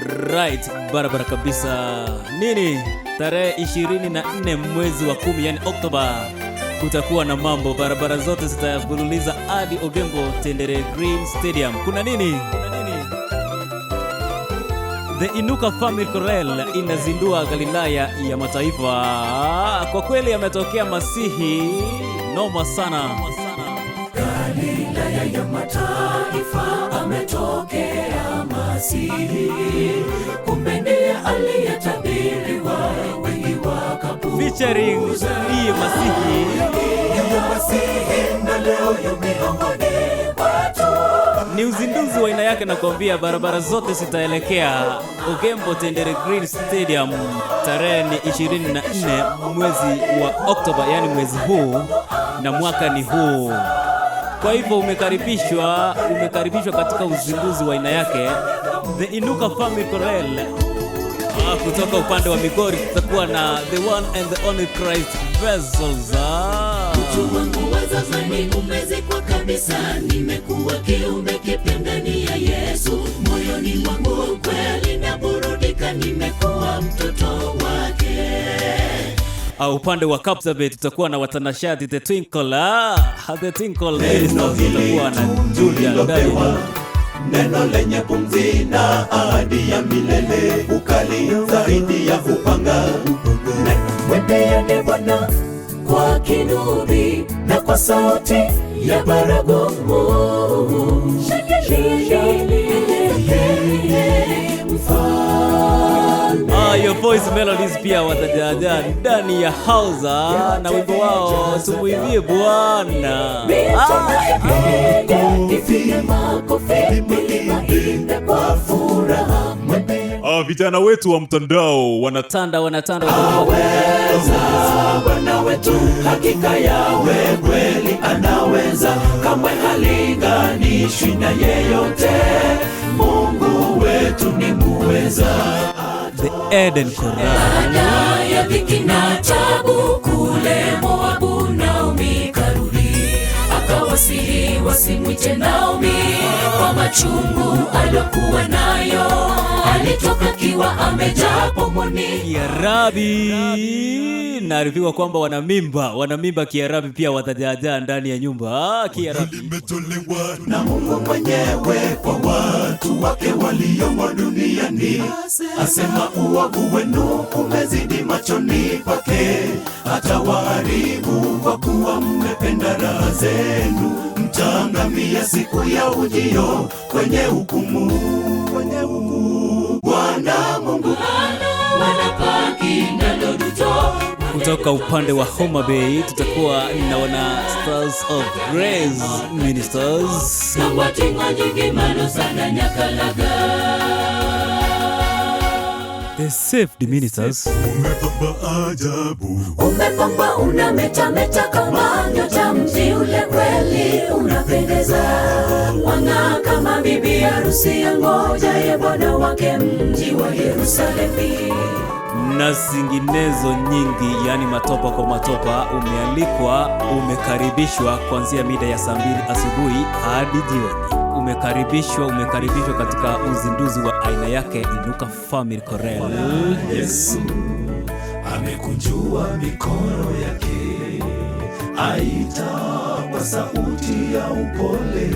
Right, barabara kabisa. Nini? Tarehe 24 mwezi wa 10, yani Oktoba, kutakuwa na mambo. Barabara zote zitafululiza hadi Ogembo Tendere Green Stadium. Kuna nini? Kuna nini? The Inuka Family Chorale inazindua Galilaya ya Mataifa. Kwa kweli ametokea Masihi noma sana. Galilaya ya Mataifa ametokea Masihi, kumbe ndiye aliyetabiriwa, wengi wakapuuza. Featuring ndiye Masihi. Ndiye Masihi na leo yu miongoni mwetu. Ni uzinduzi wa aina yake, nakwambia, barabara zote zitaelekea Ogembo Tendere Green Stadium. Tarehe ni 24 mwezi wa Oktoba, yani mwezi huu na mwaka ni huu. Kwa hivyo umekaribishwa, umekaribishwa katika uzinduzi wa aina yake, The Inuka Family Chorale. Kutoka upande wa Migori tutakuwa na the one and the only Christ Vessels. Utu wangu wa zamani umezikwa kabisa, nimekuwa kiumbe kipya ndani ya Yesu. Moyoni mwangu kweli naburudika, nimekuwa mtoto wake. Upande wa Kapsabet tutakuwa na watanashati The Twinkle, The Twinkle Ministers, tutakuwa na Julia Daniel. Neno lenye pumzi na ahadi ya milele, ukali zaidi ya upanga. Mwimbieni Bwana kwa kinubi na kwa sauti ya baragumu. Shangilieni mfalme. Your Voice Melodies pia watajaja ndani ya house na wimbo wao "Tumuimbie Bwana". Ipige makofi, milima imbe kwa furaha. Vijana wetu wa mtandao wanatanda wanatanda. Bwana wetu hakika yawe kweli anaweza, kamwe halinganishwi na yeyote. Mungu wetu ni muweza. The Eden Chorale. Baada ya dhiki na tabu kule Moabu, Naomi karudi, akawasihi wasimwite Naomi kwa machungu aliyokuwa nayo. Alitoka akiwa amejaa pomoni. Kiarabi, naarifiwa kwamba wana mimba Kiarabi pia watajaajaa ndani ya nyumba. Kiarabi. Limetolewa na Mungu mwenyewe kwa watu wake waliomo duniani. Asema uovu wenu umezidi machoni pake, atawaharibu kwa kuwa mmependa raha zenu. Mtaangamia siku ya ujio kwenye hukumu, kwenye hukumu. Bwana Mungu Wanapaki ndalo duto. Kutoka upande wa Homa Bay tutakuwa na wana Stars of Grace Ministers. Na wating'o nyingi malo sana nyakalaga. The Saved Ministers. Umepamba ajabu. Umepambwa, unametameta kama nyota, mji ule kweli unapendeza, wang'aa kama bibi harusi angojaye bwana wake, mji wa Yerusalemu. Na zinginezo nyingi, yani matopa kwa matopa. Umealikwa, umekaribishwa kuanzia mida ya saa 2 asubuhi hadi jioni. Umekaribishwa, umekaribishwa katika uzinduzi wa aina yake, Inuka Family Chorale. Yesu amekunjua mikono yake, aita kwa sauti ya upole.